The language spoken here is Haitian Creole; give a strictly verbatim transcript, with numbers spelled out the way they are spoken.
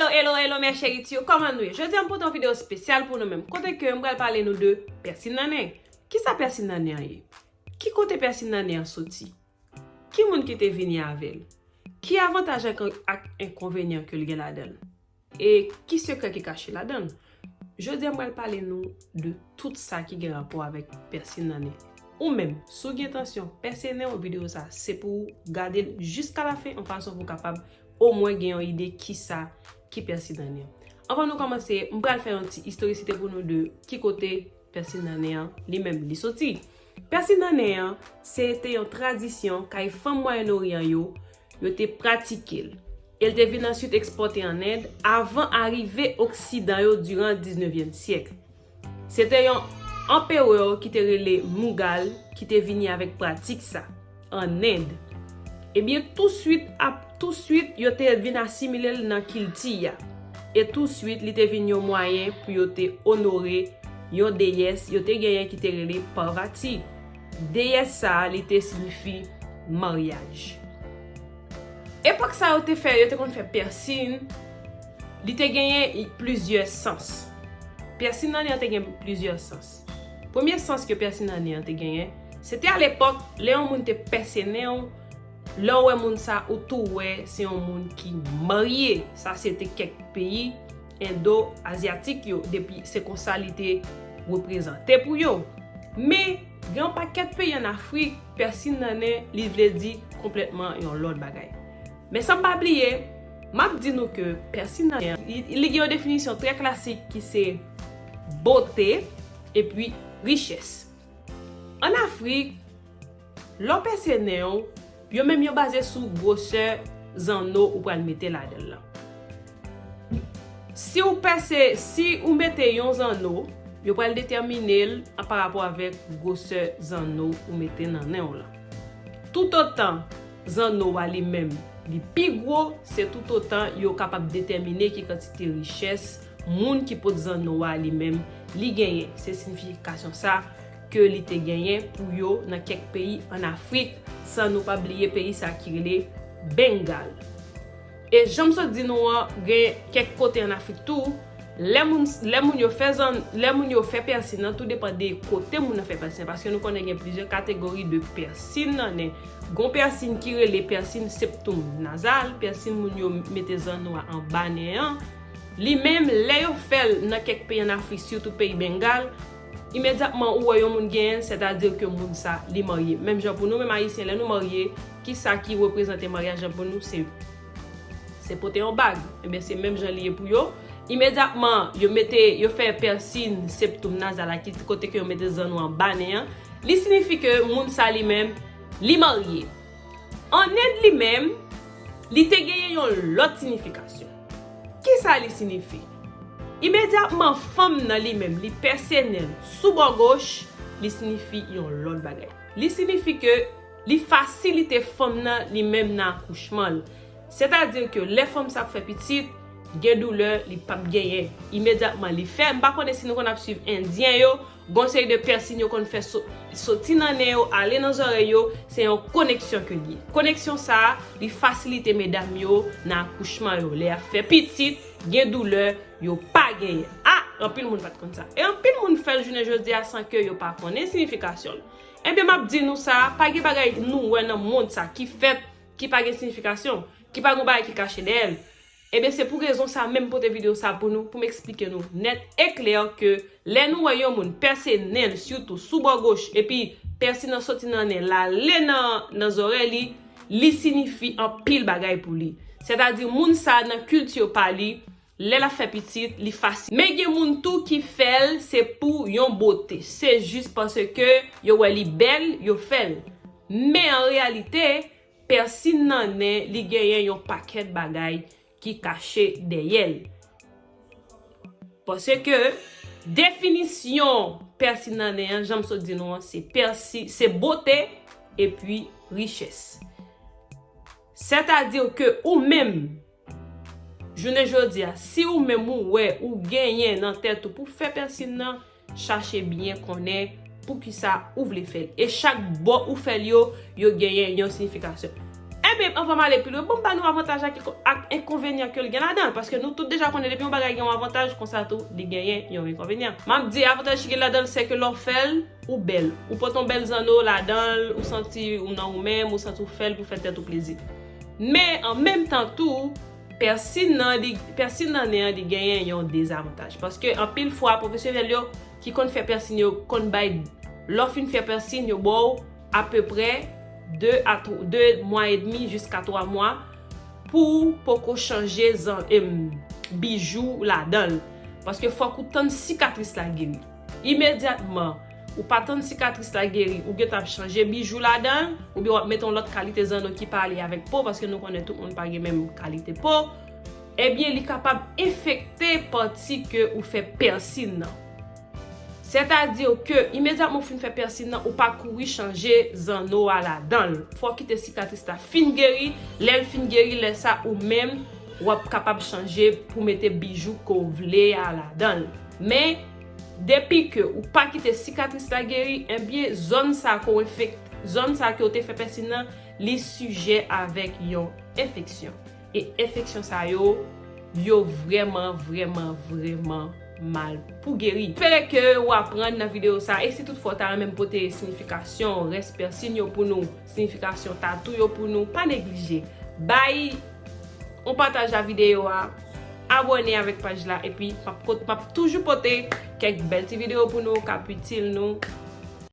Hello, hello, hello, mes chéris, kòman nou ye? Jodi a m pote yon videyo espesyal pou nou menm, kote ke m pral pale nou de pèsin nan nen. Kisa pèsin nan nen an ye? Ki kote pèsin nan nen an soti? Ki moun ki te vini avè l? Ki avantaj ak, ak enkonvenyan ke l gen ladan l? E ki sekrè ki kache ladan l? Jodi a m pral pale nou de tout sa ki gen rapò avèk pèsin nan nen. Ou menm, si w gen entansyon pèse nen w, videyo sa se pou w gade l jiska lafen, yon fason pou w kapab omwen gen yon ide kisa ki pèsin nan nen. Anvan nou kòmanse, m pral fè yon ti istorisite pou nou de ki kote pèsin nan nen an li menm li soti. Pèsin nan nen an, se te yon tradisyon kay fanm Mwayen Oryan yo, yo te pratike l. E l te vin answit ekspòte ann End avan arive Oksidan yo diran diznevyèm syèk. Se te yon anperè ki te rele Mughal ki te vini avèk pratik sa ann End. Ebyen, touswit ap, touswit, yo te vin asimile l nan kilti a. E touswit, li te vin yon mwayen pou yo te onore yon deyès yo te genyen ki te rele Parvati. Deyès sa a, li te siyifi maryaj. Epòk sa yo te fè, yo te konn fè pèsin, li te genyen plizyè sans. Pèsin nan nen an te gen plizyè sans. Premye sans ke pèsin nan nen an te genyen, se te alepòk, lè yon moun te pèse nen w, lè w wè moun sa, ou tou wè se yon moun ki marye. Sa se te kèk peyi endo-azyatik yo, depi se konsa li te reprezante pou yo. Men, gen yon pakèt peyi ann Afrik, pèsin nan nen, li vle di konplètman yon lòt bagay. Men san m pa bliye, m ap di nou ke pèsin nan nen, li, li gen yon definisyon trè klasik ki se bote epi richès. Ann Afrik, lè w pèse nen w, yo menm yo baze sou gwosè zanno ou pral mete ladan l lan. Si w pèse, si ou mete yon zanno, yo pral detèmine l an pa rapò avèk gwosè zanno ou mete nan nen w lan. Toutotan zanno a li menm li pi gwo, se toutotan yo kapab detèmine ki kantite richès moun ki pot zanno a li menm li genyen. Se siyifikasyon sa ke li te genyen pou yo nan kèk peyi ann Afrik, san nou pa bliye peyi sa ki rele Bengal. E jan m sot di nou an, gen kèk kote ann Afrik tou, lè moun, lè moun yo fè zan, lè moun yo fè pèsin nan, tou depann de kote moun nan fè pèsin nan, paske nou konnen gen plizyè kategori de pèsin nan nen. Gon pèsin ki rele pèsin septum nasal, pèsin moun yo mete zanno a anba nen an. Li menm, lè yo fè l nan kèk peyi ann Afrik, sitou peyi Bengal, imedyatman ou wè yon moun genyen l, sètadi ke moun sa, li marye. Menm jan pou nou menm Ayisyen, lè nou marye, kisa ki reprezante maryaj lan pou nou? Se, se pote yon bag. Ebyen, se menm jan li ye pou yo. Imedyatman, yo mete, yo fè pèsin septum nasal la, ki kote ke yo mete zanno anba nen an, li siyifi ke moun sa li menm, li marye. Ann End li menm, li te genyen yon lòt siyifikasyon. Kisa li siyifi? Imedyatman fanm nan li menm, li pèse nen l sou bò goch, li siyifi yon lòt bagay. Li siyifi ke li fasilite fanm nan li menm nan akouchman l. Sètadi ke lè fanm sa ap fè pitit, gen doulè, li p ap genyen. Imedyatman li fè, m pa konnen si nou konn ap swiv endyen yo, gon seri de pèsin yo konn fè so-, soti nan nen yo, ale nan zòrèy yo, se yon koneksyon ke l ye. Koneksyon sa a, li fasilite medam yo nan akouchman yo. Lè y ap fè pitit, gen doulè, yo pa genyen. A, anpil moun pa t konn sa. E anpil moun fè l jounen jodi a san ke yo pa konnen siyifikasyon l. Ebyen, m ap di nou sa, pa gen bagay nou wè nan mond sa ki fèt, ki pa gen siyifikasyon, ki pa gen bagay ki kache dèyè l. Ebyen, se pou rezon sa menm pote videyo sa pou nou, pou m eksplike nou nèt e klè ke lè nou wè yon moun pèse nen l, sitou sou bò goch, epi pèsin nan soti nan nen l ale nan, nan zòrèy li, li siyifi anpil bagay pou li. Sètadi, moun sa nan kilti pa li, lè l ap fè pitit, li fasil. Men gen moun tou ki fè l, se pou yon bote. Se jis paske yo wè li bèl, yo fè l. Men an reyalite, pèsin nan nen, li genyen yon pakèt bagay ki kache dèyè l. Paske definisyon pèsin nan nen an, jan m sot di nou an, se pèsi, se bote epi richès. Sètadi ke ou menm, jounen jodi a, si ou menm ou wè ou genyen nan tèt ou pou fè pèsin nan, chache byen konnen poukisa ou vle fè l. E chak bò ou fè l yo, yo genyen yon siyifikasyon. Enben, Pep, anvan m ale pi lwen, ban m ba nou avantaj ak, ak enkonvenyan ke l gen ladan l, paske nou tout deja konnen depi yon bagay gen yon avantaj, konsa tou, li genyen yon enkonvenyan. M ap di avantaj ki gen ladan l, se ke lè w fè l, ou bèl. Ou pote yon bèl zanno ladan l, ou santi ou nan ou menm, ou santi w fè l pou fè tèt ou plezi. Men, an menm tan tou, pèsin nan, li, pèsin nan nen an, li genyen yon dezavantaj. Paske anpil fwa, pwofesyonèl yo ki konn fè pèsin yo konn bay, lè w fin fè pèsin, yo ba w apeprè de a twa, de mwa edmi jiska twa mwa pou w poko chanje zan, em, bijou ladan l. Paske fòk ou tann sikatris la geri. Imedyatman, ou pa tann sikatris la geri, ou gentan ap chanje bijou ladan l, oubyen w ap mete yon lòt kalite zanno ki pa ale avèk po, paske nou konnen tout moun pa gen menm kalite po, ebyen, li kapab enfekte pati ke ou fè pèsin nan. Sètadi ke imedyatman w fin fè pèsin nan, ou pa kouri chanje zanno a ladan l. Fò w kite sikatris la fin geri. Lè l fin geri, lè sa ou menm, w ap kapab chanje pou mete bijou ke w vle a ladan l. Men, depi ke ou pa kite sikatris la geri, ebyen, zòn sa ke w enfek-, zòn sa ke w te fè pèsin nan, li sijè avèk yon enfeksyon. E enfeksyon sa yo, yo vrèman, vrèman, vrèman mal pou geri. Espere ke w aprann nan videyo sa, e si toutfwa w ta renmen m pote siyifikasyon rès pèsin yo pou nou, siyifikasyon tatou yo pou nou, pa neglije bay yon pataj a videyo a, abòne avèk paj la, epi m ap pot-, m ap toujou pote kèk bèl ti videyo pou nou k ap itil nou